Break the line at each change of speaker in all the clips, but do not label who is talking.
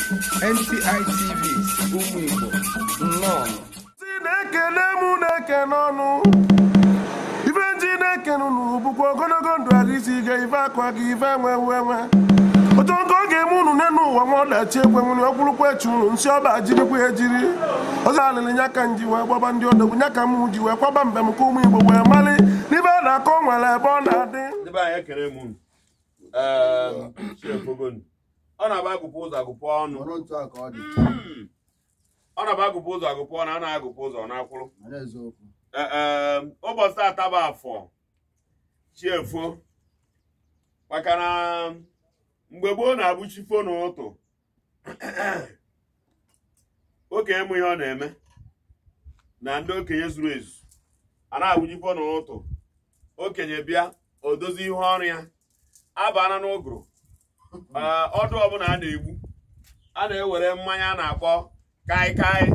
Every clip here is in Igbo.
NTI TV, ụmụ Igbo nnọọ.
Na-ekene mụ na-ekene ọnụ ife nji na-ekene unu bụkwa ogologo ndụ ahụ isi ike, ife akụ aka, ife enwe enwe enwe otu nke ọ ga-eme unu n'elu ụwa nwa ọdachi ekwe nwere ọkwụrụkwa echi unu nsị ọba jirikwa ejiri ọzọ alịrị nya ka nji wee gbaba ndị odogwu nya ka m ji wee kwaba mbem ka ụmụ Igbo wee mali n'ibe a na-akọ nwere ebe ọ na-adị.
Ndị be anyị, ekele m unu. Chiefogonu. Ọ na-aba agụpụ ụzọ agụpụ ọnụ.
Ọrụ otu a ka ọ dị.
Ọ na-aba agụpụ ụzọ agụpụ ọnụ, a na-agụpụ ụzọ na-akwụrụ.
Mana eziokwu.
Ụbọchị ataba afọ chiefo, maka na mgbe gboo na-abụ chifo n'ụtụ okenye mụ ihe ọ na-eme na ndị okenye zuru ezu a na-abụ chifo n'ụtụ, okenye bịa o dozie ihe ọrụ ya abana n'ụgụrụ. Ọdụ ọbụla a na-egbu a na-ewere mmanya a na-akpọ kaikai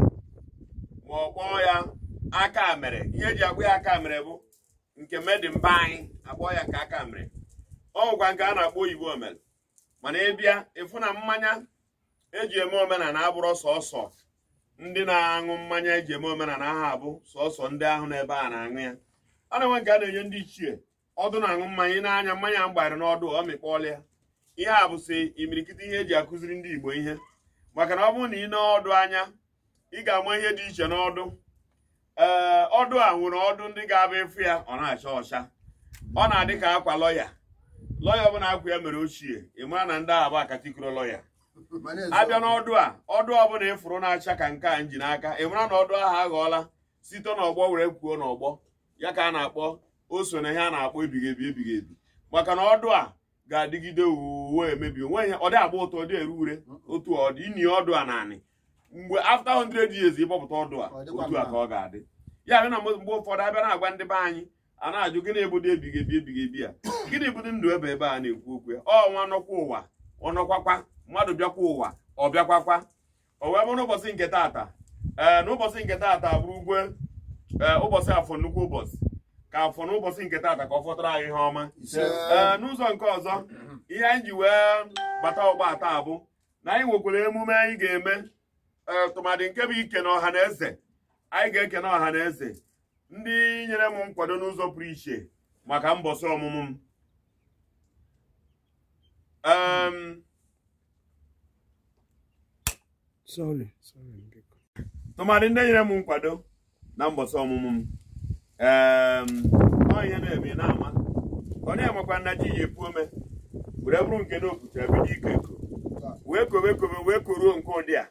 ma ọ kpọọ ya aka mere. Ihe eji akpọ ya aka mere bụ nke medimba anyị akpọ ya nke aka mere. Ọ nwekwa nke a na-akpọ oyibo omere, mana ịbịa ịfụ na mmanya eji eme omenala abụrụ sọsọ ndị na-aṅụ mmanya eji eme omenala ahụ abụ sọsọ ndị ahụ n'ebe a na-aṅụ ya. A na-enwe nke a na-enye ndị ichie ọdụ na-aṅụ mmanya n'anya mmanya mgbara n'ọdụ ọ mịkpọọla ya. Ihe a bụ sị imirikiti ihe eji akụziri ndị Igbo ihe, maka na ọ bụrụ na ị na-ọdụ anya ị ga-ama ihe dị iche n'ọdụ. Ee, ọdụ a nwere ọdụ ndị ga-abịa ịfụ ya ọ na-acha ọcha, ọ na-adị ka akwa lọya lọya ọbụla akwa ya mere ochie, ị mara na ndị a bụ akatikuro lọya. Abịa n'ọdụ a, ọdụ ọbụla ịfụrụ na-acha ka nke a nji n'aka, ị mara na ọdụ ahụ aghọọla site n'ọgbọ were kwuo n'ọgbọ ya ka a na-akpọ o so na ihe a na-akpọ ebighị ebi ebighị ebi, maka na ọdụ a ga-adịgide uwe emebi onwe ihe, ọ dị agba ụtọ, ọ dị ere ure otu ọ dị ini ọdụ a naanị mgbe after 100 years ịkpọpụta ọdụ a otu a ka ọ ga-adị. Ya bụ na mgbe ụfọdụ abịa na-agwa ndị be anyị a na-ajụ gịnị bụ ebighị ebi ebighị ebi a, gịnị bụ ndụ ebe ebe a na-ekwu okwu ya? Ọ nwa nọkwa ụwa ọ nọkwakwa mmadụ bịakwa ụwa ọ bịakwakwa. O wee bụrụ n'ụbọchị nke taata, ee n'ụbọchị nke taata bụrụ ugwe ụbọchị afọ nnukwu ụbọchị ka afọ n'ụbọchị nke taata ka ọ fọtara anyị ihe ọma. Ee, n'ụzọ nke ọzọ ihe anyị ji wee bata ọgba ata abụ na anyị nwekwara emume anyị ga-eme, tụmadị nke bụ ike na ọha na eze. Anyị ga-ekene ọha na eze ndị nyere m nkwado n'ụzọ pụrụ iche maka mbọsị ọmụmụ m. Tụmadị ndị nyere m nkwado na mbọsị ọmụmụ m. Ọ ihe na-eme na-ama ọ na-enwekwa nna ji yi epu ome were bụrụ nke na okwucha bido iko eko wee kobe kobe wee koruo nke ụdị a.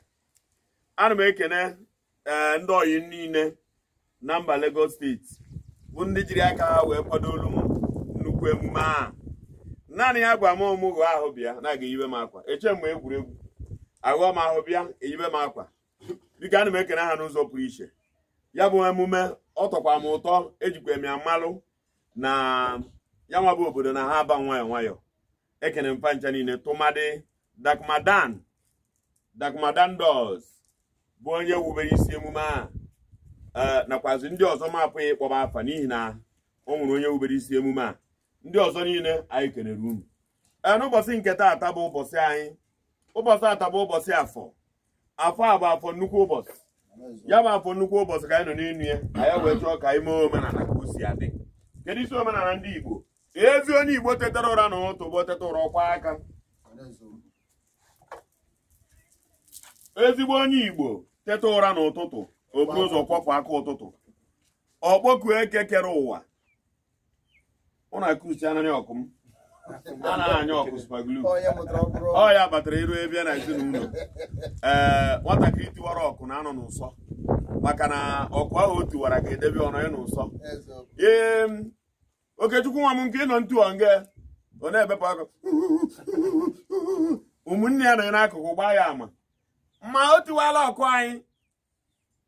Ana m ekene ndị oyi niile na mba Lagos steeti bụ ndị jiri aka ha wee kwado olu m nnukwu emume a. Naanị ya gwa m ọmụgwọ ahụ bịa na-aga eyibe m akwa eche mgbe egwuregwu aghọọ m ahụ bịa eyibe m akwa. Biko ana m ekene ha n'ụzọ pụrụ iche. Ya bụ emume ọ tọkwa m ụtọ, ejikwa m ya mmalụ na ya nwa bụ obodo na ha aba nwayọọ nwayọọ. Ekene m pancha niile tụmadị Dakmadan Dos bụ onye wubere isi emume a, nakwazi ndị ọzọ m apụghị ịkpọba afa n'ihi na o nwere onye wubere isi emume a. Ndị ọzọ niile anyị kelere unu. Ee, n'ụbọchị nke taata bụ ụbọchị anyị, ụbọchị taata bụ ụbọchị afọ. Afọ a bụ afọ nnukwu ụbọchị, ya bụ afọ nnukwu ụbọchị ka anyị nọ n'elu ya. Anyị wee chọọ ka anyị mee omenala ka o si adị. Kedu isi omenala ndị Igbo? Ezi onye Igbo tetara ụra n'ụtụ bụ teta ụra ọkwa aka. Ezigbo onye Igbo teta ụra n'ụtụtụ o buru ụzọ kwọpụ aka ụtụtụ ọkpọku eke kere ụwa. Ụnụ akụzi anaghị ọkụ m anaghị anya ọkụ supaglu ọ ya batara iru ebe na ezinụlọ. Ee, nwatakịrị tiwara ọkụ na-anọ n'ụsọ maka na ọkụ ahụ o tiwara ga-edebe ọnọ ya n'ụsọ. Ee, Okechukwu nwa m nke ịnọ ntu nge ọ na-ebepụ aka ụmụnne ya nọ n'akụkụ gbaa ya ama ma o tiwala ọkụ anyị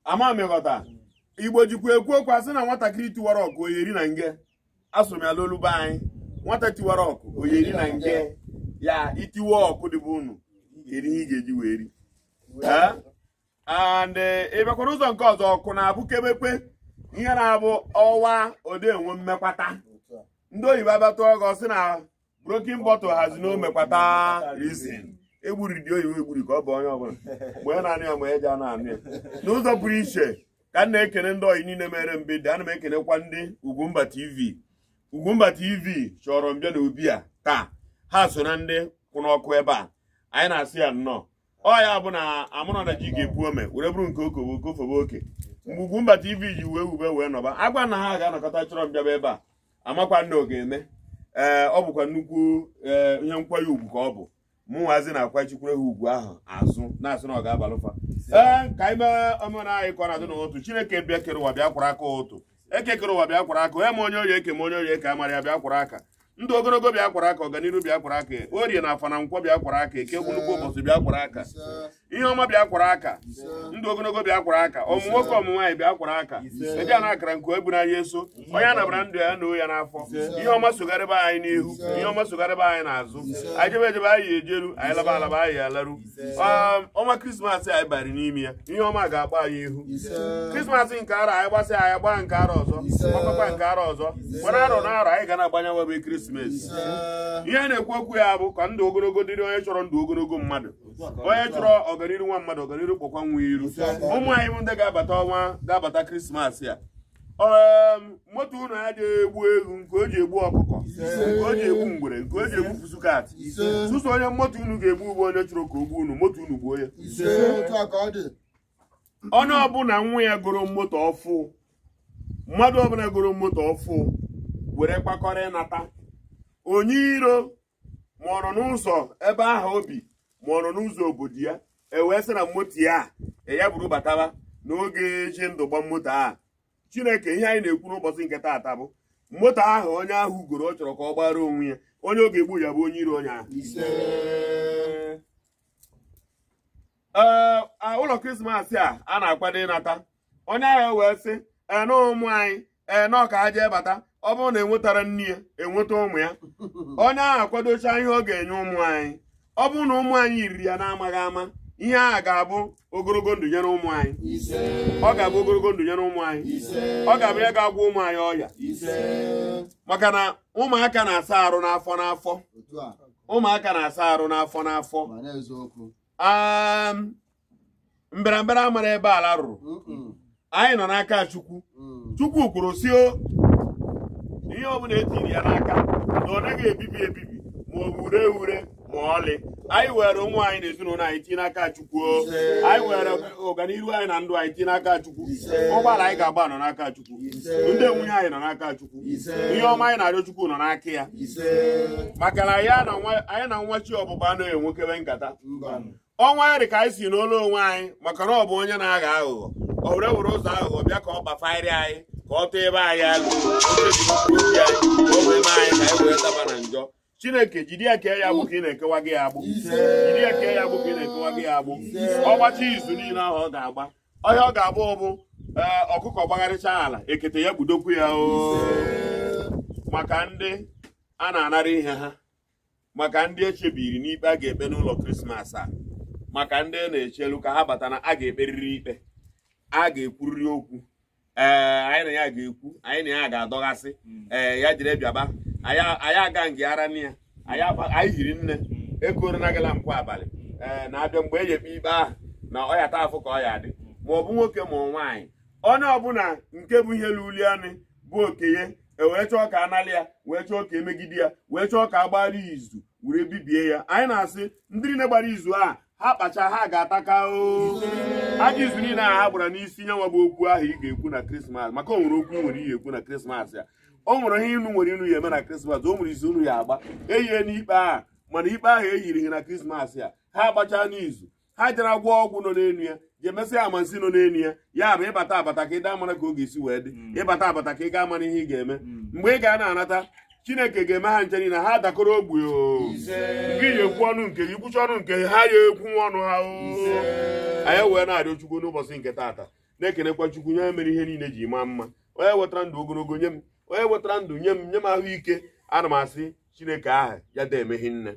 ama mịghọta. Igbo jikwa ekwu okwu asị na nwatakịrị tiwara ọkụ oyeri na nge. Asụrụ m ya n'olu be anyị, nwata tiwara ọkụ oyeri na nge ya itiwe ọkụ dịbụ unu eri ihe ị ga-eji wee ri. And ị bịakwara ụzọ nke ọzọ, ọkụ na-abụkebekwe ihe na-abụ ọwa ode enwe mmekwata. Ndị oyibo abịatụ ọgọ sị na broken bottle has no mekwata reason. Egburi dị oyibo egburi ka ọ bụ onye ọbụla mgbe ya na-anụ ya ma ya ji a na-anụ ya n'ụzọ pụrụ iche ka m na-ekene ndị ọyị niile mere mbede. Ana m ekenekwa ndị Ugwumba TV. Ugwumba TV chọrọ m bịa n'obi a taa, ha so na ndị kwụ n'ọkụ ebe a. Anyị na-asị ya nnọọ. Ọ ya bụ na amụrụ na ji ga-ekwu ome were bụrụ nke okobo okofobe oke. Mgbe Ugwumba TV ji wee wube wee nọba agwa na ha ga-anọkọta chọrọ m bịaba ebe a, amakwa nna ọ ga-eme. Ee, ọ bụkwa nnukwu ihe nkwanye ugwu ka ọ bụ mụnwazi na-akwachikwere ha ugwu ahụ azụ na-asị na ọ ga-abalụfa. Ee, ka anyị mee omenala anyị ka ọ na-adị n'ụtụ. Chineke bịa kere ụwa bịa kwara aka ụtụ, eke kere ụwa bịa kwara aka, onye ma onye orie eke ma onye orie eke amara ya bịa kwara aka, ndụ ogologo bịa kwara aka, ọganiru bịa kwara aka, orie na afọ na nkwọ bịa kwara aka, eke nnukwu ụbọchị bịa kwara aka, ihe ọma bịa kwara aka, ndụ ogologo bịa kwara aka, ọmụ nwoke ọmụ nwaanyị bịa kwara aka, eje na akara nke ebu n'anya eso, onye a nabara ndụ ya na ya n'afọ, ihe ọma sogharịba anyị n'ihu, ihe ọma sogharịba anyị n'azụ, anyị jebe ejebe anyị ejeru, anyị laba alaba anyị alaru. Ọnwa Krismas anyị bari n'ime ya, ihe ọma ga-akpọ anyị ihu. Krismas nke arọ anyị gbasịa anyị gbaa nke arọ ọzọ, gbakwa nke arọ ọzọ, gbara arọ na arọ anyị ga na-agbanye webe Krismas. Ihe na-ekwu okwu ya bụ ka ndụ ogologo dịrị onye chọrọ ndụ ogologo mmadụ, onye chọrọ ọganiru nwa mmadụ, ọganiru kpọkwa nwa iru. Ụmụ anyị bụ ndị ga-abata ọnwa ga-abata Krismas ya. Moto unu adịghị egbu ewu nke o ji egbu ọkụkọ, nke o ji egbu ngwere, nke o ji egbu fusukat. Sụsọ onye moto unu ga-egbu ugbo onye chọrọ ka o gbuo unu, moto unu gbuo ya. Onye ọbụla nwa ya goro moto ọfụ, mmadụ ọbụla goro moto ọfụ were kwakọrọ ịnata onye iro ma ọ nọ n'ụzọ ebe ahụ obi ma ọ nọ n'ụzọ obodo ya, e wee sị na moto ya ya buru bataba n'oge eji ndụ gba moto a. Chineke, ihe anyị na-ekwu n'ụbọchị nke taata bụ moto ahụ onye ahụ ugoro ọ chọrọ ka ọ gbara onwe ya, onye ọ ga-egbu ya bụ onye iro onye ahụ. Ee, ụlọ Krismas a a na-akwado ịnata, onye ahụ wee sị ee na ụmụ anyị ee na ọka ha jee bata, ọ bụrụ na enwetara nne ya enweta ụmụ ya. Onye ahụ akwadocha ihe ọ ga-enye ụmụ anyị, ọ bụrụ na ụmụ anyị riri ya na-amaghị ama, ihe ahụ ga-abụ ogologo ndụ nyere ụmụ anyị. Ọ ga-abụ ogologo ndụ nyere ụmụ anyị. Ọ ga-abụ ihe ga-agwọ ụmụ anyị ọya, maka na ụmụaka na-asa arụ n'afọ n'afọ, ụmụaka na-asa arụ n'afọ n'afọ. Mbịarambịa amara ebe ala rụrụ, anyị nọ n'aka Chukwu. Chukwu kwuru si ihe ọbụla etiri ya n'aka na ọ naghị ebibi ebibi ma ọ bụ ure ure ma ọlị. Anyị were ụmụ anyị na ezinụlọ anyị tinye n'aka Chukwu, anyị were ọganihu anyị na ndụ anyị tinye n'aka Chukwu, ụgbọala anyị ga-agba nọ n'aka Chukwu, ndị nwunye anyị nọ n'aka Chukwu, ihe ọma anyị na-arịọ Chukwu nọ n'aka ya, maka na anyị na nwa chi ọbụba anaghị enwekebe nkata. Ọnwa ya dị ka anyị si n'ụlọ onwe anyị, maka na ọ bụ onye na-aghọ aghụghọ, ọ were were ụzọ aghụghọ bịa ka ọ kpafarị anyị, ka ọ tụọ ebe anyị alụ, obi anyị, ka o wee mee anyị ka anyị wee daba na njọ. Chineke, jide ya kee ya agbụ ka ị na-ekewa gị agbụ, jide ya kee ya agbụ ka ị na-ekewa gị agbụ. Ọ gbacha izu niile ahụ ọ ga-agba, ọhịa ọ ga-agba ọbụ ọkụkọ gbagharịcha ala ekete ya gbudokwu ya o. Maka ndị a na-anara ihe ha, maka ndị echebiri n'ikpe a ga-ekpe n'ụlọ Krismas a, maka ndị na-echelu ka ha bata na a ga-ekperiri ikpe, a ga-ekwuriri okwu, ee anyị na ya ga-ekwu, anyị na ya ga-adọghasị, ee ya jiri bịaba, anyị aga nga ara nne ya, anyị hiri nne ekoro na gala nkwa abalị, ee na-abịa mgbe e ekpe ikpe ahụ na ọ ya taa afụ ka ọ ya dị, ma ọ bụ nwoke ma ọ nwaanyị, onye ọbụla nke bụ ihe luli anị bụ okenye, e wee chọọ ka analị ya, wee chọọ ka emegide ya, wee chọọ ka agbara izu were bibie ya. Anyị na-asị ndị niile gbara izu a ha kpacha ha ga-ataka o. Ajọ izu niile ahụ ha gbara n'isi nyanwa bụ okwu ahụ ị ga-ekwu na Krismas, maka o nwere okwu nwere ihe ekwu na Krismas ya, o nwere ihe inu nwere inu ya eme na Krismas, o nwere izu unu ya agba eyie n'ikpe ahụ, mana ikpe ahụ eyiri ha na Krismas ya, ha agbachaa n'izu, ha jere gwọọ ọgwụ nọ n'elu ya, ji emesịa amansi nọ n'elu ya. Ya bụ ịbata abata ka ị daa mara ka ọ ga-esi wee dị, ịbata abata ka ị gaa mara ihe ị ga-eme. Mgbe ị ga na-anata, Chineke ga-eme ha nche niile, ha dakọrọ ogbi o, nke ya ekwu ọnụ nke gị, kwuchi ọnụ nke ha ya ekwu ọnụ ha o. Anyị wee na-arịọ Chukwu n'ụbọchị nke taata, na-ekenekwa Chukwu nye mere ihe niile ji maa mma, onye wetara ndụ ogologo nye m, onye wetara ndụ nye m, nye m ahụike. Ana m asị Chineke ahụ ya da emeghi nne.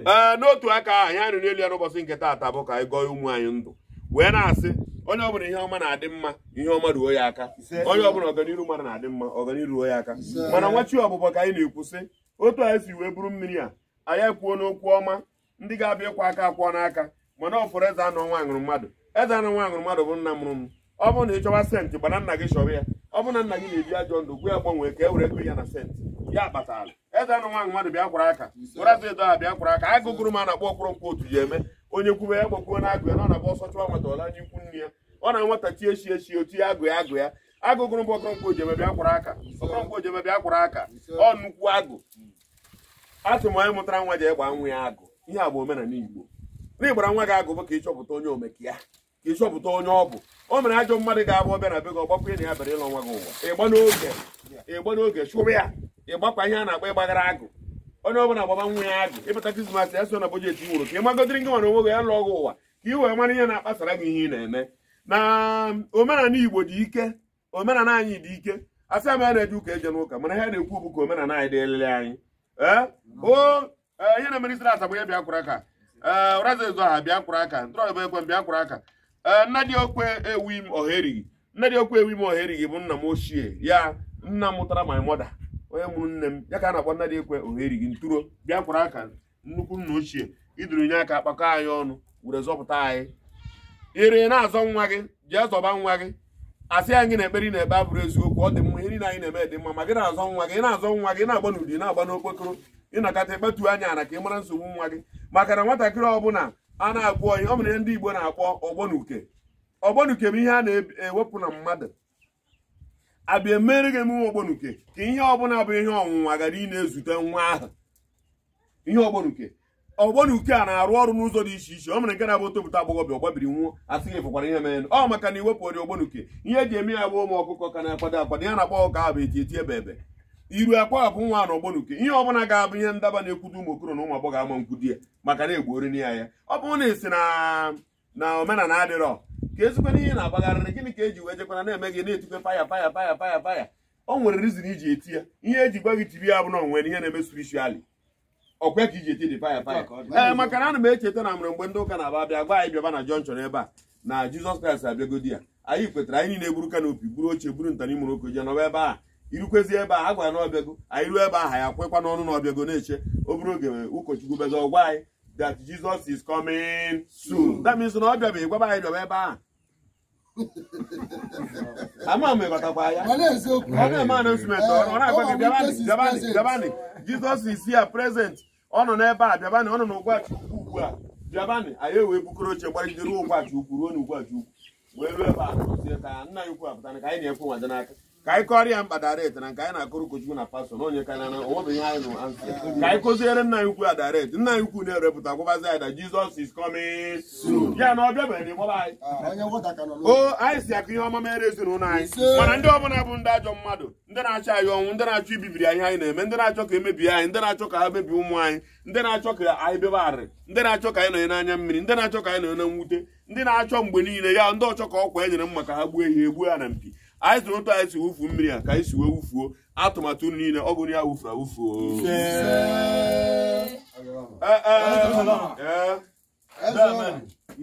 Ee, n'otu aka ahụ anyị nọ n'elu ya n'ụbọchị nke taata bụ ka anyị gọọ ụmụ anyị ndụ, wee na-asị onye ọbụla ihe ọma na-adị mma, ihe ọma ruo ya aka, onye ọbụla ọganiru mmadụ na-adị mma, ọganiru ruo ya aka. Mana nwa chi ọbụbọ ka anyị na-ekwu sị, otu anyị si wee buru mmiri a, anyị ekwuo n'okwu ọma, Ndị ga-abịa ịkwa aka akwụọ n'aka. Mana ọ fọrọ eze anọ nwa aṅụrụ mmadụ. Eze anọ nwa aṅụrụ mmadụ bụ nna mụrụ m. Ọ bụrụ na ị chọwa sentị gbana nna gị chọrọ ya. Ọ bụrụ na nna gị na-ebi ajọ ndụ gwa ya gbanwee ka e were ego ya na sentị. Ya kpatara. Eze anọ nwa aṅụrụ mmadụ bịa kwara aka. Were edo a bịa kwara aka. Agụgụrụ m a na-akpọ ọkwụrụ nkwụ otu ji eme. Onye kwube ya gbakwuo na agụ ya na ọ na-agba ọsọ chụwa nwata ọla n'ikwu nne ya. Ọ na-anwata chi echi echi otu ya agụ ya agụ ya. Agụgụrụ bụ ọkọrọnkwụ ojeme bịa kwara aka. Ọkọrọnkwụ ojeme bịa kwara aka. Ọ nnukwu agụ. Asị m onye mụtara nwa ji egba nwa ya agụ. Ihe a bụ omenala Igbo. Na ịgbara nwa gị agụ bụ ka ịchọpụta onye omeke ya. Ka ịchọpụta onye ọ bụ. O mere ajọ mmadụ ga-abụ ọbịa na be gị ọgbakwa na ya bịara ịlọ nwa gị ụwa. Ịgba n'oge. Ịgba n'oge chụrụ ya. Ịgbakwa ihe a na-akpọ ịgbagara agụ. Onye ọbụla gbaba nwa ya agụ. Ịpụta Krismas ya so na bọjetị nwụrụ ka ị magodiri gị nwere onwe gị ya lụọ gị ụwa. Ka ị wee mara ihe na-akpasara gị ihe ị na-eme. Na omenala Igbo dị ike. Omenala anyị dị ike. Asị ama ya na-eje ụka eje n'ụka mana ha na-ekwu bụ ka omenala anyị dịlịrị anyị. Ee o ihe na-emere isiri asabụ ya bịa kwara aka. Ee ụraza ezu aha bịa kwara aka. Ntọrọ ekwe bịa kwara aka. Ee nna dị okwe ewi m oherighi. Nna dị okwe ewi m oherighi bụ nna m ochie ya nna mụtara my mother. Onye mụrụ nne m ya ka a na-akpọ nna dị ekwe oherighi nturo bịa kwara aka nnukwu nna ochie iduru nye aka kpakọ anyị ọnụ were zọpụta anyị. Ire na-azọ nwa gị jee zọba nwa gị. Asị anyị na ekpere na-ebe abụrụ eziokwu ọ dị mma ihe niile anyị na-eme dị mma ma gị na-azọ nwa gị na-azọ nwa gị na-agba n'ụdị na-agba n'okpokoro ịnakọta ekpetu anya ala ka ị mara nsogbu nwa gị maka na nwatakịrị ọbụla a na-agwọ ihe ọ mere ndị Igbo na-akpọ ọgbọnuke. Ọgbọnuke bụ ihe a na-ewepụ na mmadụ abịa emere gị emume ọgbọnuke ka ihe ọbụla bụ ihe ọnwụnwa gara ị na-ezute nwa ahụ. Ihe ọgbọnuke ọgbọnuke a na-arụ ọrụ n'ụzọ dị iche iche. O mere nke na-abụ otopụta agbọghọbịa ọgbabiri nwụọ asị gị fụkwara ihe mere ọ maka na iwepụ ọrịa ọgbọnuke. Ihe eji eme ya bụ ụmụ ọkụkọ ka na-akwado akwado ya na-akpọ ọkụ ahụ bụ eti eti ebe ebe iru akwahapụ nwa na ọgbọnuke. Ihe ọbụla ga-abụ ihe ndaba na-ekwudo ụmụ okoro na ụmụ agbọghọ ama nkwudi ya maka na egbuori ya ya. Ọ bụrụ na esi na omenala adịrọ ka ezikwana ihe na-agbagharịrị gịnị ka eji wee jekwana na-eme gị na-etikwe faya faya faya faya faya. O nwere rizin iji eti ya. Ihe eji gwa gị tibi ya bụ na o nwere ihe na-eme spiritually ọkwa ka iji eti dị faya faya. Ee maka na ana m echeta na mere mgbe ndị ụka na-aba abịa gwa anyị bịaba na jọnchọn ebe a na Jizọs Kraịst abịagodi ya anyị kwetara anyị niile buru kanopi buru oche buru ntanimụrụ oko je nọba ebe a irukwezi ebe a a gwara na ọbịago anyị ruo ebe ahụ ya kwekwa n'ọnụ na ọbịago na-eche obere oge ụkọchukwu bịaza ọgwa anyị that Jesus is coming soon. That means na ọ bịabeghị gwaba anyị bịaba ebe ahụ. Ama m ịghọtakwa ya. Ọ na-eme announcement ọ na-agwa gị bịabanị bịabanị bịabanị Jesus is here present. Ọ nọ n'ebe a bịabanị ọ nọ n'Ugwuachi ukwu ugbu a bịabanị anyị ewee bukọrọ oche gbarịgide ruo Ugwuachi ukwu ruo n'Ugwuachi ukwu wee ruo ebe a nọzie ka nna ya ukwu apụtara ka anyị na-ekwe nwaje n'aka ka anyị kọrọ ya mkpa direct na nke anyị na-akụrụ ụkọchukwu na pastọ na onye ka na onwebeghị ihe anyị nụ ansị ka anyị kụziere nna ya ukwu a direct. Nna ya ukwu na-erepụta gwabazi anyị na Jesus is coming soon. Ya na ọ bịabeghị n'ịgbaba anyị o anyị si akụ ihe ọma mere ezinụlọ anyị mana ndị ọbụla bụ ndị ajọ mmadụ ndị na-achọ anyị ọnwụ ndị na-achọ ibibiri anyị anyị na-eme ndị na-achọ ka emebie anyị ndị na-achọ ka ha mebie ụmụ anyị ndị na-achọ ka anyị bebe arịrị ndị na-achọ ka anyị nọnye n'anya mmiri ndị na-achọ ka anyị nọnye na mwute ndị na-achọ mgbe niile ya ndị ọchọ ka ọkwa e nyere m maka ha gbuo ehi egbuo ya na mpi anyị siri otu anyị si wufuo mmiri a ka anyị si wee wufuo atụmatụ unu niile ọgụ ya wufuru awufuo.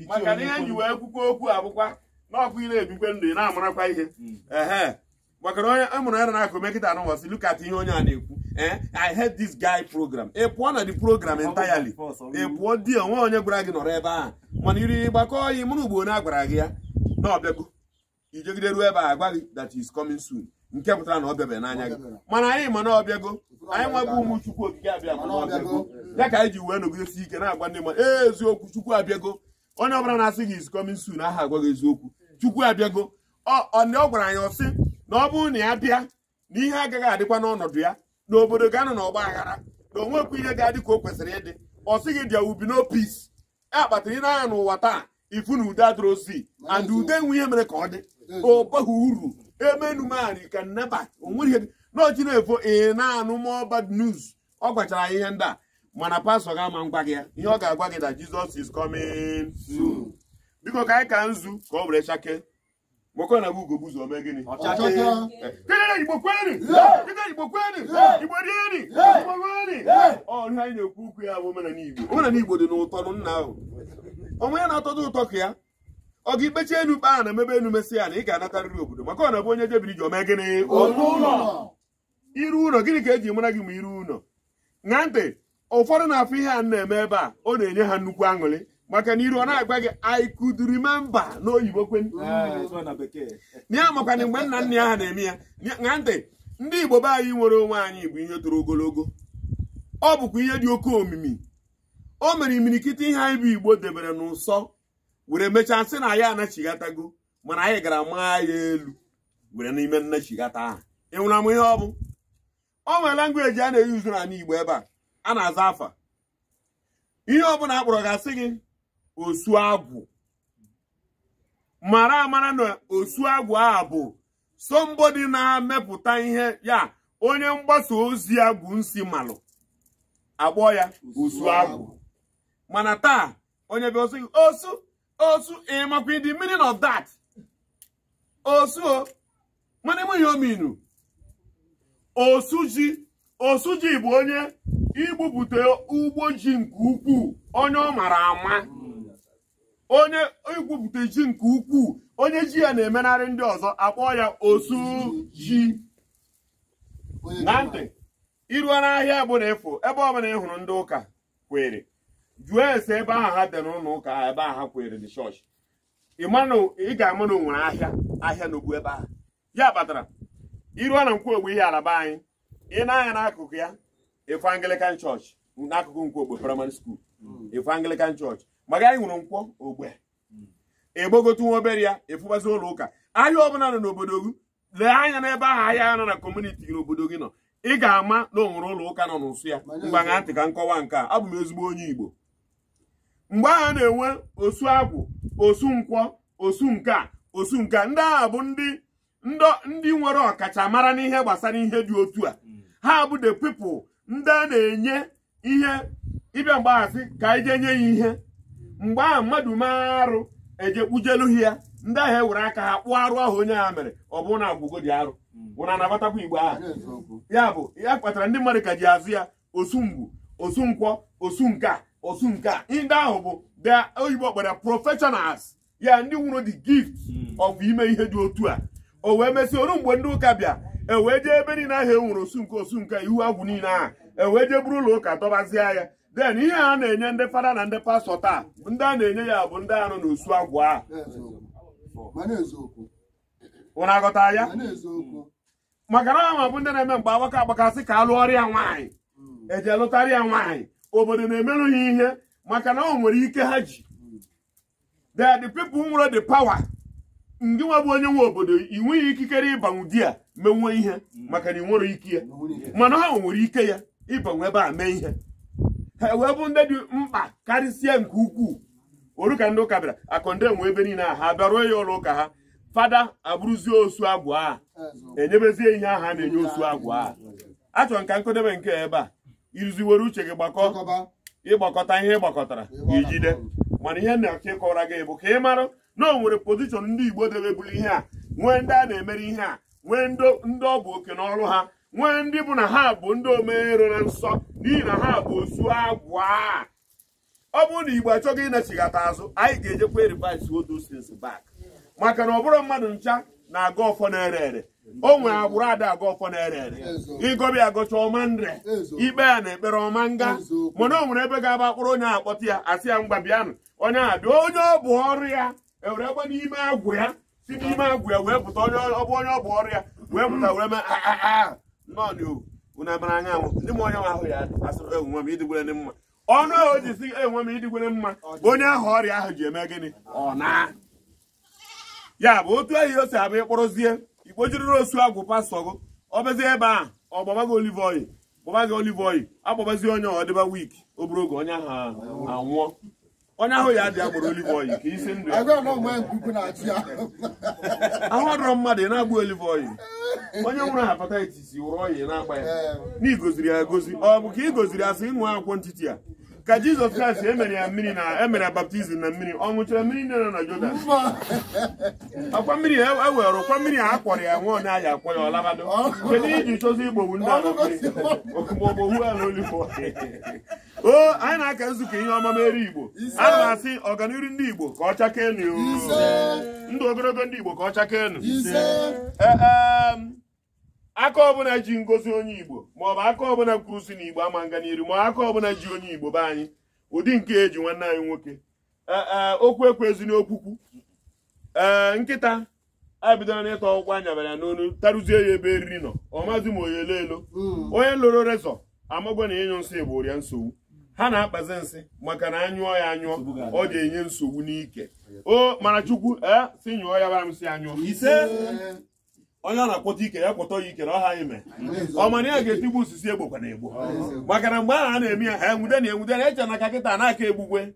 Maka na ihe nji wee kwukwa okwu abụkwa n'ọkụ ị na-ebikwe ndụ ị na-amarakwa ihe ehe maka na onye amụrụ ya na-akụ mekịta anụ wasị look at ihe onye a na-ekwu. I hate this guy program. Ị pụọ na the program entirely. Ị pụọ di onwe onye gwara gị nọrọ ebe ahụ mana iri gbakọ yi mụrụ ugbo na agwara gị ya na ọbịago ijegide ruo ebe a agwa gị that is coming soon nke pụtara na ọ bịabeghị n'anya gị mana anyị ma na ọbịago anyị nwabụ ụmụ Chukwu okike abịa ma na ọbịago ya ka anyị ji wee nọgidesi ike na-agwa ndị mmadụ eziokwu Chukwu abịago. Onye ọbụla na-asị gị is coming soon aha agwa gị eziokwu Chukwu abịago. Ọ gwara anyị ọsị na ọ bụrụ na ya bịa na ihe agaghị adịkwa n'ọnọdụ ya n'obodo ga-anọ n'ọgba aghara na onwekwa ihe ga-adị ka o kwesịrị ịdị. Ọ sị gị there will be no peace. E kpatara ị na-anya n'ụwa taa ifu na udo adịrọzi and udo enwe ihe mere ka ọ dị ọ baghị uru emenumari ka nneba onwere ihe n'ochi na-efo ị na-anụ more bad news. Ọ gwachara anyị ihe ndị a mana pastọ ga-ama ngwa gị ya ihe ọ ga-agwa gị na Jesus is coming soon. Biko ka anyị ka nzu ka ọ were chake nwoke na bụ ugogbu ụzọ mee gịnị Igbo kweri Igbo kweri Igbo rieni Igbo kweri ọ ihe anyị na-ekwu okwu ya bụ omenala Igbo. Omenala Igbo dị n'ụtọ nna ahụ onwe ya na-atọdụ ụtọ ka ya ọ ga ikpechi enu kpe a na emebe enu mesị ya na ị ga-anatarịrị obodo maka ọ na-abụ onye jebiri ji ome gịnị iru ụlọ. Gịnị ka eji mara gị ma iru ụlọ? Ṅaa ntị Ụfọdụ na-afụ ihe a na-eme ebe a, ọ na-enye ha nnukwu aṅụrị maka na iru ọ na-agwa gị I could remember n'oyibo kwen ya, makwana mgbe nna nna ya ha na-eme ya. Ṅaa ntị, ndị Igbo be anyị nwere onwe anyị bụ ihe toro ogologo, ọ bụkwa ihe dị oke omimi. O mere imirikiti ihe anyị bụ Igbo debere n'ụsọ were mechaa sị na ya anachighatago, mana anyị gara maa ya elu were n'ime nnachighata ahụ. Ị nwere amụ ihe ọ bụ? O nwere langweji a na-eyuzu n'ala Igbo ebe a a na-aza afa. Ihe ọbụla akpọrọ ga-asị gị osu agwụ. Mara amara na osu agwụ a bụ somebody na-amepụta ihe ya, onye mgbasa ozi agwụ nsi malụ akpọ ya osu agwụ. Mana taa onye bịa osu osu osu, ịmakwa the meaning of that osu o, mana enweghị ominu. Osu ji, osu ji bụ onye igbupụta ugbo ji nke ukwuu, onye ọ mara ama, onye igbupụta ji nke ukwuu, onye ji ya na-emenarị ndị ọzọ, akpọ ya osu ji. Na ntị, iruo n'ahịa bụ na ịfụ ebe ọbụla ị hụrụ ndị ụka kwere, jụọ ese ebe ahụ ha dị n'ụlọ ụka, ebe ahụ ha kwere dị chọọchị, ị ga-ama na o nwere ahịa ahịa n'ogbu ebe ahụ. Ya kpatara iruo na Nkwogbe ihe alaba anyị, ị na-anya n'akụkụ ya Efu Anglican Church, n'akụkụ Nkwogbe Primary School, Efu Anglican Church, maka anyị nwere nkwọ ogbe egbogotu nwa obere ya efụbazi ụlọ ụka. Ahịa ọbụla nọ n'obodo gị, lee anya n'ebe ahụ ahịa nọ na kọmuniti gị n'obodo gị nọ, ị ga-ama na o nwere ụlọ ụka nọ n'ụsụ ya. Mgbe ntị ka nkọwa nke a, abụ m ezigbo onye Igbo. Mgbe ahụ na-enwe osu agwụ, osu nkwọ, osu nke a, osu nke a, ndị agha bụ ndị nwere ọkachamara n'ihe gbasara ihe dị otu a. Ha bụ the people ndị a na-enye ihe ịbịa mgbaghasị ka anyị jee nye ya ihe. Mgbe ahụ mmadụ mee arụ eje kpujeluhi ya, ndị ahụ ewere aka ha kpụọ arụ ahụ onye ha mere, ọ bụrụ na agwụgo dị arụ bụ na anabatakwa Igbo ahụ. Ya bụ ya kpatara ndị mmadụ ka ji azụ ya osu ngwu, osu nkwọ, osu nka, osu nka. Ndị ahụ bụ the oyibo kpọrọ professionals, ya ndị nwere the gift of ime ihe dị otu a. O wee mesịa oru mgbe ndị ụka bịa, e wee jee ebe niile ahụ e nwere osu nke osu nke ihu agwụ niile ahụ, e wee jee buru ụlọ ụka dọbazie ya. Then ihe a na-enye ndị fada na ndị pastọ taa, ndị a na-enye ya bụ ndị anọ n'osu agwụ ahụ. Ụnụ aghọta ya? Maka na ọ bụ ndị na-eme mgbe agbakọ agbakasị ka alụọrịa ya nwaanyị, eje lụtarị ya nwaanyị, obodo na-emerụ ha ihe maka na o nwere ike ha ji. They are the people nwere the power. Ndị nwa bụ onye nwe obodo, ị nweghị ikikere ịbanwu di ya menwe ihe maka na ị nwere ike ya, mana ha nwere ike ya ịbanwe ebe a mee ihe. Ha wee bụ ndị dị mkpa karịsịa nke ukwuu. Oru ka ndị ụka bịara akọnde nwe ebe niile a, ha bịaruo ya ụlọ ụka ha, fada abụrụzie osu agwụ a, enyebezie ihe ahụ a na-enye osu agwụ a. Achọrọ nka nkọdebe nke ebe a, iruziwere uche gị gbakọ, ịgbakọta ihe ịgbakọtara ijide. Mana ihe na-achọ ịkọwara gị bụ ka ị mara na o nwere pozishọn ndị Igbo debebulu ihe a, nwee ndị a na-emere ihe a, nwee ndị ọ bụ oke n'ọrụ ha, nwee ndị bụ na ha bụ ndị omero na nsọ n'ihi na ha bụ osu agwụ a. Ọ bụrụ na Igbo achọghị ịnachighata azụ, anyị ga-ejekwa reverse those things back. Maka na ọ bụrụ mmadụ ncha na-aga ọfọ na-ere ere, o nwere agbụrụ ada aga ọfọ na-ere ere, ịgọbịa agọcha ọma nre, ikpe ya na ekpere ọma nga. Mana o nwere ebe ga-aba akpụrụ onye ahụ akpọta ya, asị ya ngwa bịanụ, onye ahụ bịa, onye ọ bụ ọrụ ya ewere egbe n'ime agwụ ya, si n'ime agwụ ya wee pụta, onye ọ bụ onye ọ bụ ọrụ ya wee pụta wee mee aa nnọọ unu amara anya anwụ ndị m onye nwe ahụ ya asịrị enwe m ịdịgwere ndị mma. Ọnụ ahụ o ji si enwe m ịdịgwere mma, onye ahụ ọrịa ahụ ji eme gịnị? Ọ na ya bụ otu ahụ o si abụ ịkpọrọzie ikpojiriri osu agwụ pastọ gụ, ọ bịazie ebe ahụ ọ gbaba gị olive oil, gbaba gị olive oil, akpọbazie onye ọ dịba wik obere oge onye ahụ anwụọ. Onye ahụ ya dị agbara olive oil ka isi ndụ ya ahụ ọdọrọ mmadụ ị na-agba olive oil. Onye nwere hepatitis wụrụ oyi na-agba ya na igoziri ya egozi, ọ bụ ka ị goziri asị ịṅụ akwụkwọ ntiti ya ka Jizọs Kraịst emere ya mmiri na emere ya baptizim na mmiri, ọ ṅụchara mmiri niile na Jọdan. Akwa mmiri e were ụkwa mmiri a akpọrọ ya nwụọ na aya akwọ ya ọlabado. Kedu iji chọzi igbogbu ndị ala mmiri maọbụ ala olive oil? O anyị na-aka nzukọ ihe ọma mere Igbo. A na-asị ọganiru ndị Igbo ka ọ chakee enu, ndụ ogologo ndị Igbo ka ọ chakee enu. Aka ọbụla ji ngozi onye Igbo maọbụ aka ọbụla kwuru si n'Igbo ama nga n'iru ma aka ọbụla ji onye Igbo be anyị ụdị nke eji nwanne anyị nwoke okwu ekwezi n'okwukwu ee nkịta a bidoro n'ịta ọkpụkpụ anya bịara n'onu tarụzie ya ebe eriri nọ ọ mazi ma onye elo onye lụrụ rezọ amagwo na ịnyụ nsị bụ ụrịa nsogbu ha na-akpazi nsị maka na anyụọ ya anyụọ ọ ga-enye nsogbu n'ike o mara Chukwu si nyụọ ya bara m si anyụọ ise onye ọ na-akpọta ike ya kpọtọ ya ike na ọha anyị mee ọ mana ya ga-etigbu osisi egbokwa na egbo maka na mgbe ahụ a na-eme ya ha enwude na enwude na eche na aka kịta na-aka egbugwe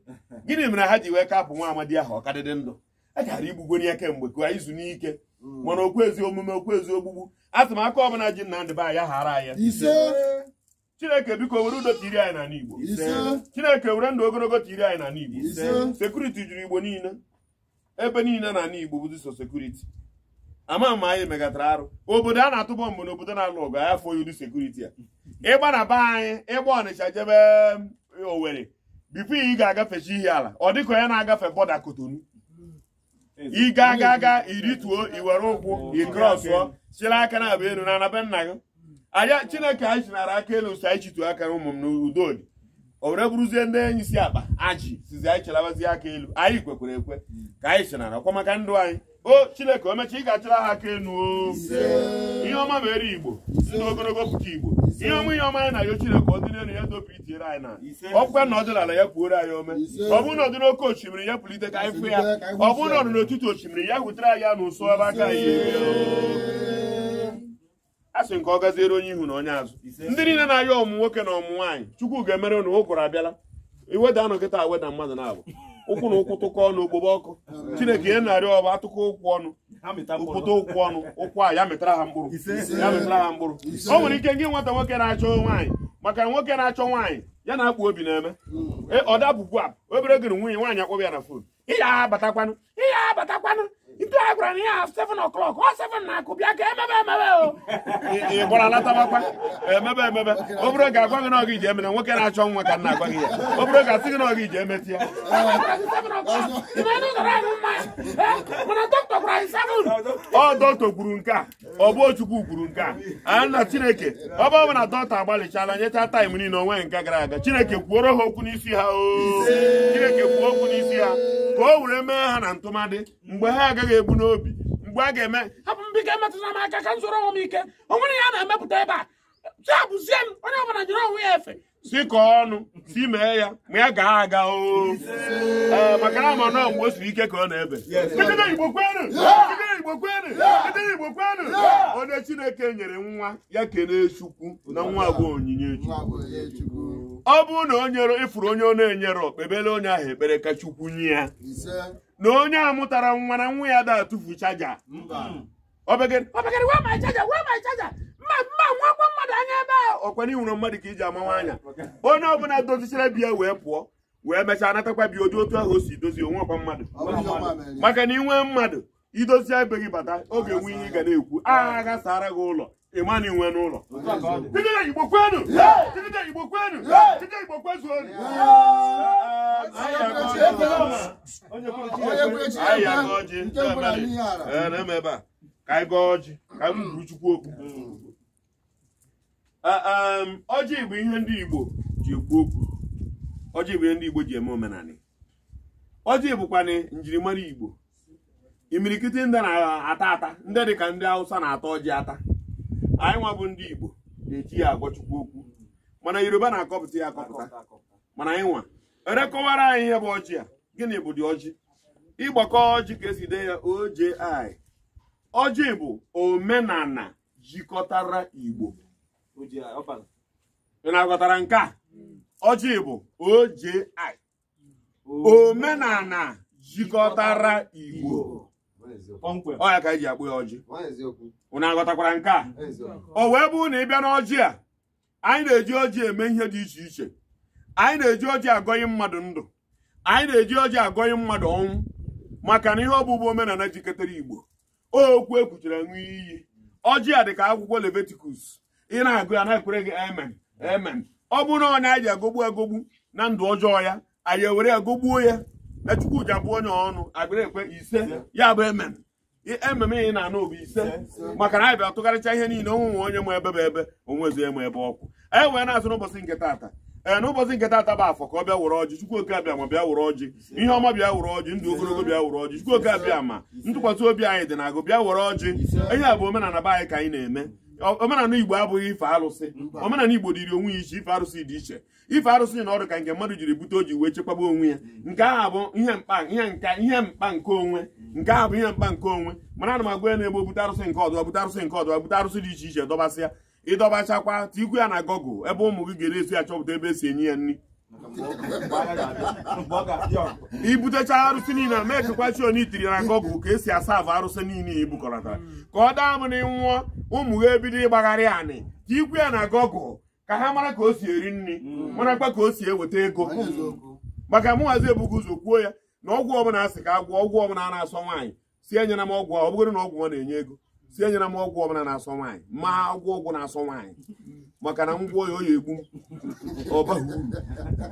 gịnị mere ha ji wee kapụ nwa amadi ahụ ọ kadịdị ndụ a gara igbugwe ya kemgbe ka izu n'ike mana okwu ezi omume okwu ezi ogbugbu atụmaka ọbụla ji Nnamdị be anyị ghara ya Chineke biko were udo tiri anyị n'ala Igbo Chineke were ndụ ogologo tiri anyị n'ala Igbo sekuriti juru Igbo niile ebe niile n'ala Igbo bụ sọ sekuriti ama ma anyị megatara arụ obodo a na-atụ bọmbụ na obodo na-alụ ọgụ anyị afọ ụdị sekuriti a ịgba na be anyị ịgba Ọnịcha jebe Owerri bifo ị ga-agafechi ihe ala ọ dịka onye na-agafe bọda Kotonu ị ga-aga aga irituo iwere ụkwụ ikrọsụọ chịrị aka na abụ elu na anabe nna gị anya Chineke anyị chinara aka elu si anyị chituo aka ụmụ m n'udo dị o were bụrụzie ndị enyi si akpa ajị sizi anyị chelabazie aka elu anyị kwekwere ekwe ka anyị chinara ọkwa maka ndụ anyị o Chineke o mechaa ị ga-achịra ha aka elu o ihe ọma mere Igbo ndị ogologo pụta Igbo ihe ọma ihe ọma anyị na-ayọ Chineke ọ dị n'elu ya dopụ itiere anyị na ọkwa na ọdịnala ya kwuoro anyị ome ọ bụrụ na ọ dị n'oke osimiri ya pụlite ka anyị fụ ya ọ bụrụ na ọ dị n'etiti osimiri ya hutere anyị ya n'ụsọ ebe aka anyị a sị nke ọ gaziere onye ihu na onye azụ ndị niile na-ayọ ọmụ nwoke na ọmụ nwaanyị Chukwu ga-emere na ụgụrụ abịala iweda anụ kịta aweda mmadụ na-abụ ụkwụ na ụkwụ tụkọ ọnụ okpobe ọkụ Chineke ihe narị ọba atụkọ ụkwụ ọnụ ụkwụta ụkwụ ọnụ ụkwụ a ya metara ha mkpụrụ ya metara ha mkpụrụ o nwere ike ngị nwata nwoke na-achọ nwaanyị maka nwoke na-achọ nwaanyị ya na-akpụ obi na-eme ọ dapụkwu a obere gịrị nwunye nwaanyị akpọbụ ya na fon ịya abatakwanụ ịya abatakwanụ ntụ a gwara na ya 7 o'clock ọ 7 na-akụ bịa ka emebe emebe o ị gbara latabakwa emebe emebe obere ga-agwa gị na ọ gị ji eme na nwoke na-achọ nwa ka nna agwa gị ya obere ga-asị gị na ọ gị ji emetị ya ọ dọkịta kwuru nke a ọ bụ Chukwu kwuru nke a a na Chineke ọ bụ na dọkịta agbalịchala nyecha taịm niile onwe nke gara aga Chineke kwuoro ha okwu n'isi ha o Chineke kwuo okwu n'isi ha ka o were mee ha na ntụmadị mgbe ha agaghị egbu n'obi mgbe a ga-eme hapụ m biko emetụla m aka ka m zụrụ onwe m ike o nwere ihe a na-emepụta ebe a ya bụzie m onye ọbụla jiri onwe ya efe si ka ọnụ si mee ya ma ya gaa aga o maka na ama nọọ mgbe o siri ike ka ọ na-ebe Igbo kwenu Igbo kwenu Igbo kwenu onye Chineke nyere nwa ya kelee Chukwu na nwa bụ onyinye Chukwu ọ bụrụ na o nyere ịfụrụ onye ọ na-enyere kpebele onye ahụ ekpere ka Chukwu nye ya na onye a mụtara nwa na nwa ya da atụfu chaja obegere wee ma chaja wee ma chaja mma mma nwakwa mmadụ anya ebe a ọkwa na ịhụrụ mmadụ ka iji amanwa anya onye ọbụla dozichara biya wee pụọ wee mechaa natakwa biya ụdị otu ahụ o si dozie onwe ọkwa mmadụ maka na inwe mmadụ idozie ebe gị bata oge nwe ihe ị ga na-ekwu agha ghasara gị ụlọ ịma na inwe n'ụlọ Igbo kwenu Igbo kwenu Igbo kwezuonu anyị agọ ọjị na-eme ebe a ka anyị gọọ ọjị ka anyị buru Chukwu okwu ọjị bụ ihe ndị Igbo ji ekwu okwu ọjị bụ ihe ndị Igbo ji eme omenala ọjị bụkwanụ njirimara Igbo imirikiti ndị na-ata ata ndị dị ka ndị Hausa na-ata ọjị ata anyị nwa bụ ndị Igbo na-eji ya agwa Chukwu okwu mana Yoruba na-akọpụta ya akọpụta mana anyị nwa erekọwara anyị ihe bụ ọjị a gịnị bụ dị ọjị ịgbakọ ọjị ka esi dee ya OJI ọjị bụ omenala jikọtara Igbo ị na-aghọtara nke a ọjị bụ OJI omenala jikọtara Igbo ọ ya ka anyị ji akpụ ya ọjị unu aghọtakwara nke a o wee bụrụ na ị bịa n'ọjị a anyị na-eji ọjị eme ihe dị iche iche anyị na-eji ọjị agọghị mmadụ ndụ anyị na-eji ọjị agọghị mmadụ ọnwụ maka na ihe ọbụbụ omenala jikọtara Igbo okwu ekwuchara ṅụ iyi ọjị a dị ka akwụkwọ Leviticus ị na-agụ ya na-ekwere gị amen amen ọ bụrụ na onye anyị ji agọgbu agọgbu na ndụ ọjọọ ya anyị ewere ya gọgbuo ya na Chukwu ji abụ onye ọnụ agbere ekwe ise ya bụ amen Ememe ị na-anụ bụ ise maka na anyị bịa tụgharịcha ihe niile onwe onye ma ebe bụ ebe onwezi eme ebe ọkwụ. Anyị wee na-asụ n'ụbọchị nke taata. Ee, n'ụbọchị nke taata bụ afọ ka ọ bịa were ọjị. Chukwu Okike Abịama bịa were ọjị. Ihe ọma bịa were ọjị, ndụ ogologo bịa were ọjị. Chukwu Okike Abịama, ntụkwasị obi anyị dị na-agụ bịa were ọjị. Ihe a bụ omenala be anyị ka anyị na-eme. Omenala Igbo abụghị ife arụsị. Omenala Igbo dịrị onwe ya iche, ife arụsị dị iche. Ife arụsị na ọrụ ka nke mmadụ jiri bute o ji wee chekwaba onwe ya. Nke ahụ bụ ihe mkpa ihe mkpa nke onwe. Nke ahụ bụ ihe mkpa nke onwe. Mana ana m agwa ya na-egbo bute arụsị nke ọdụ, bute arụsị nke ọdụ, bute arụsị dị iche iche dọbasịa. Ịdọbachakwa tikwu ya na Google ebe ụmụ gị ga-esi achọpụta ebe esi enye ya nri. Ibutecha arụsị niile ma echekwa chi onye itiri na Google ka esi asa avụ arụsị niile ebukọrọtara ka ọ daa m na ịnwụọ ụmụ gị ebido ịgbagharị anị tikwu ya na Google ka ha mara ka o si eri nri marakwa ka o si eweta ego. Maka mụnwazi ebughị ụzọ kwuo ya na ọgwụ ọbụla asị ka agwọ ọgwụ ọbụla a na-asọ nwaanyị si enyere m ọgwụ ọ bụgoro na ọgwụ ọ na-enye ego si enyere m ọgwụ ọbụla na-asọ nwaanyị ma ọgwụ ọgwụ na-asọ nwaanyị maka na ngwọ ya o ya egbu ọ baghị uru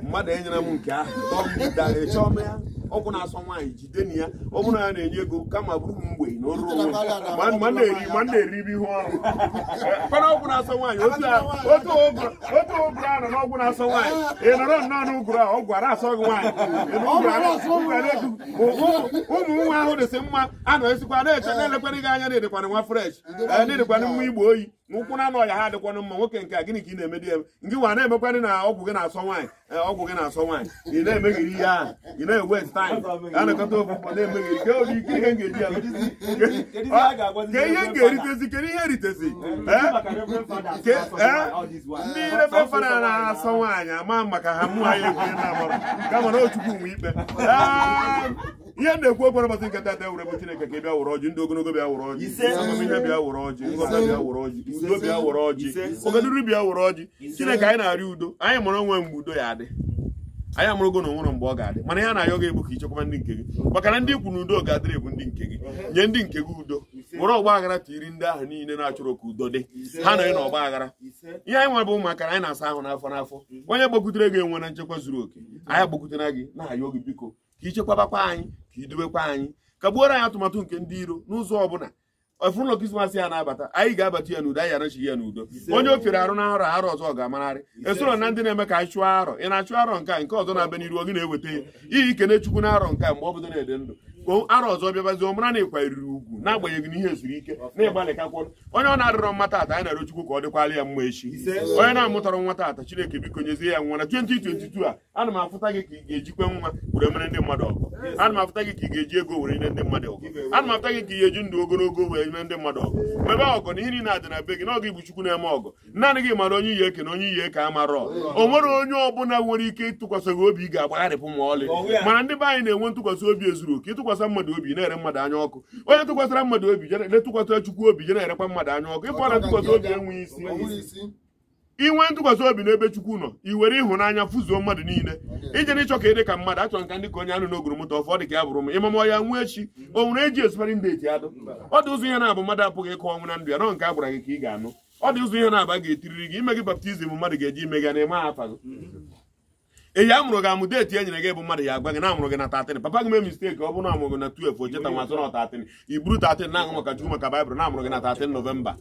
mmadụ enyere m nke ahụ chọọ m ya ọgwụ na-asọ nwaanyị jide na ya ọ bụrụ na ya na-enye ego kama bụrụ m mgbei na ọrụ onwe ma na-eribe ihe ọrụ kwana ọgwụ na-asọ nwaanyị otu ụgụrụ a nọ n'ọgwụ na-asọ nwaanyị ị nọrọ nnọọ n'ụgụrụ a ọgwụ a na-asọ gị nwaanyị ụmụ nwa ahụ dịsị mma a nọ esikwa na-eche na-elekwara gị anya na-edekwana nwa fresh na-edekwana mma igbo oyi ụkwụ na anụ ọya ha adịkwanụ mma nwoke nke a gịnị ka ị na-eme di ya ngị nwa na-emekwanị na ọgwụ gị na-asọ nwaanyị ọgwụ gị na-asọ nwaanyị ị na-emegheri ihe ahụ ị na-ewest time a na-akọta ofu na-emegheri ke obi ike ihe m ga-eji ya ke ihe m ga-eritezi kedu ihe eritezi ndị reverend fada na-asọ nwaanyị ama maka ha mụ anyị ekwenye na-amarụ kama na Chukwu nwe ikpe. Ihe na-ekwu okwu n'ụbọchị nke taata ewere bụ Chineke ka ị bịa were ọjị, ndị ogologo bịa were ọjị, amamihe bịa were ọjị, nghọta bịa were ọjị, udo bịa were ọjị, ọganiru bịa were ọjị. Chineke anyị na-arịọ udo, anyị mụrụ onwe mgbe udo ya adị, anyị amụrụgo na onwere mgbe ọ ga-adị, mana ihe a na-ayọ gị bụ ka ichekwaba ndị nke gị, maka na ndị ikwu na udo ga-adịrị bụ ndị nke gị. Nye ndị nke gị udo, were ọgba aghara tiri ndị ahụ niile na-achọrọ ka udo dị, ha nọghị n'ọgba aghara. Ihe anyị nwere bụ ụmụaka anyị na-asa ahụ n'afọ n'afọ, onye gbakwutere gị enwe na nchekwa zuru oke, anyị agbakwutere gị na-ayọ gị biko ka ichekwabakwa anyị, ka idobekwa anyị, ka gbuoro anyị atụmatụ nke ndị iro n'ụzọ ọbụla. Ọfụnụlọ Krismas ya na-abata, anyị ga-abata ya n'udo, anyị anachighị ya n'udo. Onye o fere arụ na arọ arọ ọzọ ga-amararị. Esoro na ndị na-eme ka anyị chụọ arọ, ị na-achụ arọ nke a nke ọzọ na-abịa n'iru gị na-eweta ya iyi ikene Chukwu na arọ nke a mgbe ọ bụla na-ede ndụ ka arọ ọzọ bịabazie ọ mara na ịkwanyeriri ugwu n'agbanyeghị na ihe siri ike na-ịgbalịkakwọrọ. Onye ọ na-arịrọ mma taata anyị na-arịọ Chukwu ka ọ dịkwala ya mma echi. Onye na-amụtara nwa taata Chineke biko nyezie ya nwa na 2022 a ana m afụta gị ka ị ga-ejikwe nwa were mere ndị mmadụ ọgọ, ana m afụta gị ka ị ga-eji ego were nye ndị mmadụ ọgọ, ana m afụta gị ka ị ga-eji ndụ ogologo wee nye ndị mmadụ ọgọ. Mebe ọgọ na ihe niile adị na be gị n'oge igbu Chukwu na-eme ọgọ. Naanị gị mara onye iyi eke na onye iyi eke amarọ. O nwere onye ọbụla nwere ike ịtụkwasị gị obi ị ga-agbagharịpụ ma ọlị. Mana ndị be anyị na-enwe ntụkwasị obi ezuru oke. Ịtụkwasị mmadụ obi na-ere mmadụ anya ọkụ. Onye tụkwasịra mmadụ obi na-etụkwasịra Chukwu obi je na-erekwa mmadụ anya ọkụ. Ịfọ na ntụkwasị obi enweghị isi. Inwe ntụkwasị obi n'ebe Chukwu nọ, i were ịhụnanya fụzuo mmadụ niile. Ije n'ịchọ ka ị dị ka mmadụ, achọrọ nka ndị ka onye anụ n'ogoro moto ọfọ dị ka ya bụrụ m ịmama ya nwee echi o nwere eji expiring date ya dụ. Ọ dị ụzọ ihe na-abụ mmadụ apụghị ịkọ ọnwụ na ndụ ya nọ nke a gwara gị ka ị ga-anụ. Ọ dị ụzọ ihe na-aba ga-etiriri gị ime gị baptizim mmadụ ga-eji ime gị na ịma afa gị. Eyi a mụrụ gị amụ deeti e nyere gị bụ mmadụ ya agwa gị na amụrụ gị na 13 papa gị mee misteki ọ bụrụ na amụrụ gị na 12 o cheta nwa sọ na 13 i buru 13 na-aṅụ maka Chukwu maka Baịbụl na amụrụ gị na 13 Nọvemba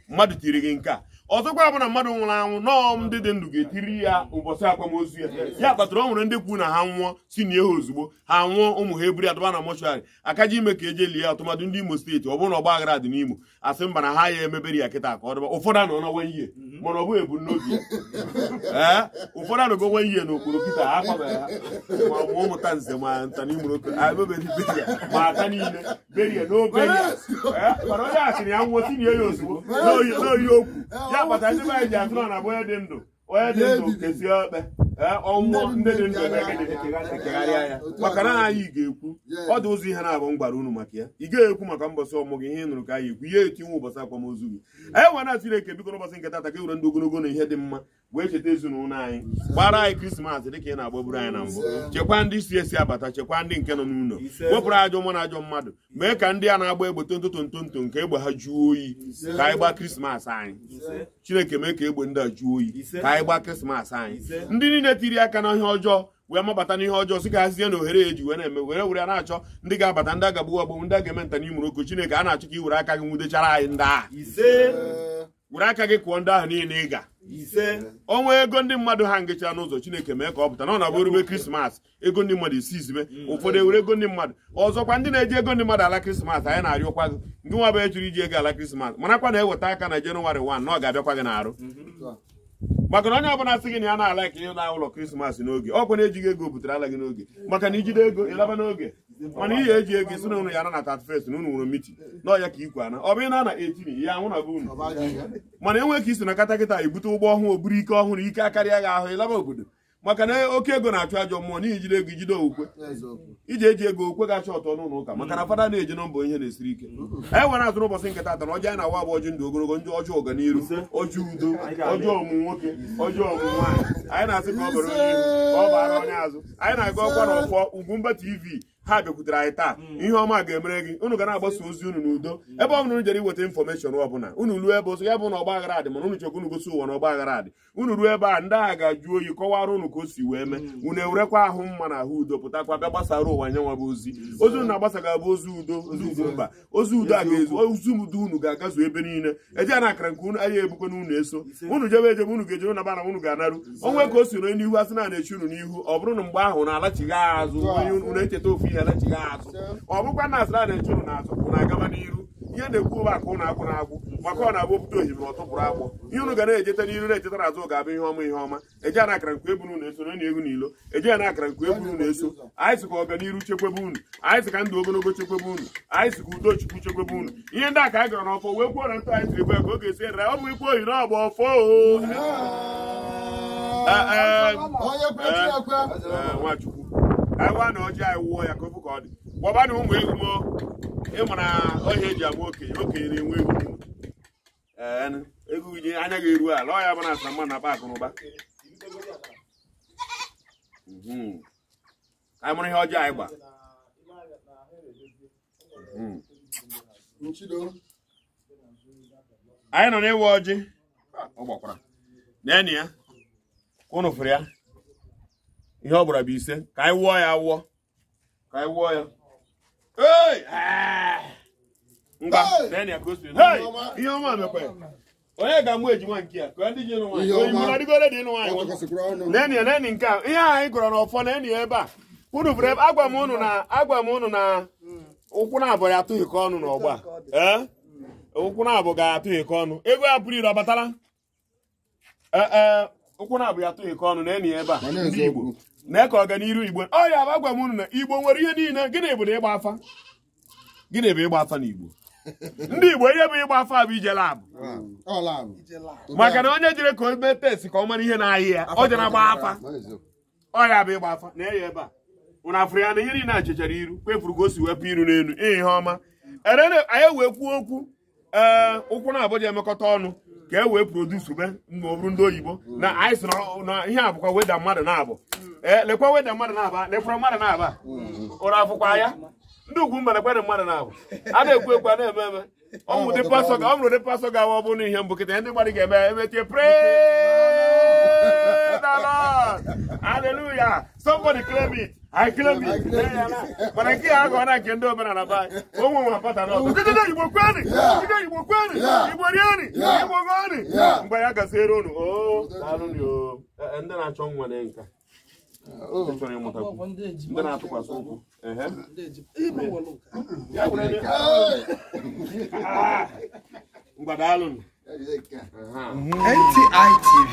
mmadụ tiri gị nke a. Ọzọkwa bụ na mmadụ nwụrụ anwụ nọọ ndị dị ndụ ga-etiri ya ụbọchị akwamozu ya. Ya kpatara o nwere ndị kwu na ha nwụọ si na ihe ozugbo ha nwụọ ụmụ ha eburu adọba na mọchụarị akaji ime ka eje lie ya ọtụmadụ ndị Imo steeti ọ bụrụ na ọgba aghara dị n'Imo asị mba na ha ya emebere ya kịta ka ọ dọba. Ụfọdụ anọ na one year mana ọ bụghị ebumnobi ya. Ee, ụfọdụ anọgo one year n'okpuru kịta ha akwabeghị ha ma ọ ụmụta nze ma nta n'imụroko emebere beria ma ata niile beria n'oberia mana onye asịrị ya nwụọ tinye ya ozugbo n'oyi okwu ya kpatara ndị be anyị ji atụrụ na bụ onye dị ndụ onye dị ndụ kezie okpe ọnwụ ndị dị ndụ eme ekegharịa ya maka na anyị ga-ekwu ọ dị ụzọ ihe na-abụ m gwara unu maka ya. Ị gaghị ekwu maka mbọsị ọmụ gị ihe ị nụrụ ka anyị ekwu ihe etinwe ụbọchị akwamozu gị. Anyị nwa na Chineke biko n'ụbọchị nke taata ka e were ndị ogologo na ihe dị mma wee cheta ezinụlọ anyị gbara anyị Krismas dịka ị na-agbaburu anyị na mbụ. Chekwaa ndị si esi abata, chekwaa ndị nke nọ n'ụlọ, wepụrụ ajọ mmụọ na ajọ mmadụ, mee ka ndị a na-agba egbe tontontontonto nke egbe ha jụọ oyi ka anyị gbaa Krismas anyị. Chineke mee ka egbe ndị a jụọ oyi ka anyị gbaa Krismas anyị. Ndị niile tiri aka na ihe ọjọọ wee mabata n'ihe ọjọọ sị ka ha sie na ohere eji wee na-eme were were ya na-achọ ndị ga-abata ndị agagbuwa agbagbu ndị a ga-eme nta n'imụrụ oko. Chineke a na-achọ ka i were aka gị nwudechara anyị ndị ahụ, were aka gị kụọ ndị ahụ niile ị ga ọnwa ego ndị mmadụ ha ngecha n'ụzọ. Chineke mee ka ọ pụta na ọ na-abụ erube Krismas ego ndị mmadụ isi izibe ụfọdụ ewere ego ndị mmadụ. Ọzọkwa ndị na-eji ego ndị mmadụ ala Krismas, anyị na-arịọkwa gị ndị nwa bụ echiri iji ego ala Krismas, marakwa na-eweta aka na Jenụwarị 1 na ọ ga-abịakwa gị n'arụ, maka na onye ọbụla sị gị na ya na-ala ka ihe na ụlọ Krismas n'oge, ọkwa na-ejighị ego butere ala gị n'oge, maka na ijide ego ịlaba n'oge, mana ihe eji ego isi na ụnụ ya na na 31st na unu nwere mitin na ọya ka ikwe ana ọ bụ ị na-ana 18 ya anwụ na be unu, mana enwe ka isi na kata kịta ibute ụgbọ ọhụụ o buru ike ọhụrụ ike akarịa gị ahụ ịlaba obodo, maka na oke ego na-achụ ajọ mmụọ n'ihi ijide ego ijide okwukwe iji eji ego okwe ga-achọ ọtọ n'ụlọ ụka, maka na fada na-eji nọmba ihe na-esiri ike. Anyị nwere azụ n'ụbọchị nke taata na ọjọọ anyị na-awa bụ ọjị ndụ ogologo, ndị ọjọọ ọganiru, ọjọọ udo, ọjọọ ọmụ nwoke, ọjọọ ọmụ nwaanyị. Anyị na-asị ka ọ bara onye ihu ka ọ bara onye azụ. Anyị na-aga ọkwa na ọfọ Ugwumba TV ha bịakwutere anyị taa. Ihe ọma ga-emere gị, unu ga na-agbasa ozi unu n'udo ebe ọ bụla unu jere iweta infọmeshọn ọbụla unu ruo ebe ọsọ ya bụ na ọgba aghara adị, mana unu chọkwa unu gosi ụwa na ọgba aghara adị. Unu ruo ebe a ndị agha ga-ajụ oyi kọwara unu ka o si wee mee, unu ewerekwa ahụ mma na ahụ udo pụtakwa bịa gbasara ụwa nyanwa bụ ozi. Ozi unu na-agbasa ga-abụ ozi udo, ozi Ugwumba, ozi udo a ga-ezu, ozi udo unu ga-agazu ebe niile. Eje na akara nke unu anyị ebukwe na unu eso unu jebe ejebe, unu ga-ejere na bana unu ga-anarụ onwe ka o si n'ihu asị na na-echi unu n'ihu. Ọ bụrụ na mgbe ahụ na-alachighị azụ onye unu echeta ofu ihe ọ bụkwa na asịra na-eche unu n'azụ unu agaba n'iru. Ihe na-ekwu ụba aka ụnụ akwụ na-akwụ maka ọ na-abụ opụta ohiri na ọtụpụrụ agbọ. Ihe unu ga na-ejeta n'iru na-echeta n'azụ ga-abụ ihe ọma ihe ọma. Eje na akara nkwe ebunu unu eso na egwu n'ilo, eje na akara nkwe ebunu unu eso. Anyị sị ka ọganiru chekwebe unu, anyị sị ka ndụ ogologo chekwebe unu, anyị sị ka udo Chukwu chekwebe unu. Ihe ndị a ka anyị gara n'ọfọ wee kwuo na ntụ anyị siri gwe ka ọ ga-esi erere ọ bụ ikwu ohiri ọgba ọfọ. Nwachukwu anyị gwa na ọjị anyị wụọ ya ka ofu ka ọ dị gwaba na ụmụ egwu m ịma na ọhịa eji ama okenye, okenye na-enwe egwu egwu nye anya ga-eru ala ọ ya bụ na asa mma na akpa akụ na ụba. Anyị mụrụ ihe ọjọọ anyị gba. Anyị nọ n'ịwa ọjị ọ gbakwara neenị ya ụnụ fụrụ ya ihe ọ gbara bụ ise ka anyị wụọ ya awụọ ka anyị wụọ ya. Ngwa neenị ya ka o si ihe ọma mekwa onye ga-amụ ejima nke ya ka ndị ji ịnụ nwaanyị oyimụrụ adịgoro dị ịnụ nwaanyị. Neenị ya neenị nke a ihe a anyị gụrụ n'ọfọ neenị ya ebe a unu fụrụ ebe agwa m unu na ụkwụ na-abụ ya atụghịkọ ọnụ n'ọgba a ụkwụ na-abụ ga-atụghịkọ ọnụ ego ya pụrụ ire ọbatala ee ụkwụ na-abụ ya atụghịkọ ọnụ na-enyi ebe a ndị Igbo na ka ọganiru Igbo ọ ya bụ agwa m unu na Igbo nwere ihe niile. Gịnị bụ na ịgba afa? Gịnị bụ ịgba afa n'Igbo? Ndị Igbo ihe bụ ịgba afa bụ ije labụ, maka na onye jere ka o mee testi ka ọ mara ihe na-ahịa ya ọ jere agba afa ọ ya bụ ịgba afa na-enye ebe a ụnụ afụrụ ya na ihe niile achechara iru kwefuru ka o si wepụ iru n'elu ihe ọma erere anyị wee kwuo okwu ee ụkwụ na-abụ ji emekọta ọnụ ka e wee produce be ma ọ bụrụ ndị oyibo na anyị sị na ihe a bụkwa weda mmadụ na-abụ ee lekwa weda mmadụ na-aba lekwara mmadụ na-aba ụrụ afụkwa ya ndị Ugwumba lekwara mmadụ na-abụ a na-ekwu ekwu a na-eme eme ọ mụrụ ụdị pastọ ga-awa ọ bụrụ na ihe mbụ kịta ndị mmadụ ga-eme emetie praise the Lord hallelujah somebody claim it I claim it. Mana nke ya agọ na nke ndị omenala be anyị onwe nwa pata n'ọzọ ndị Igbo kwenu ndị Igbo kwenu Igbo rieni Igbo gọni mgbe ya gaziere unu o daalụ ndị na-achọ nwa na nka ndị chọrọ ịmụtakwu ndị na-atụkwasị ụkwụ ngwa daalụ.
NTI TV.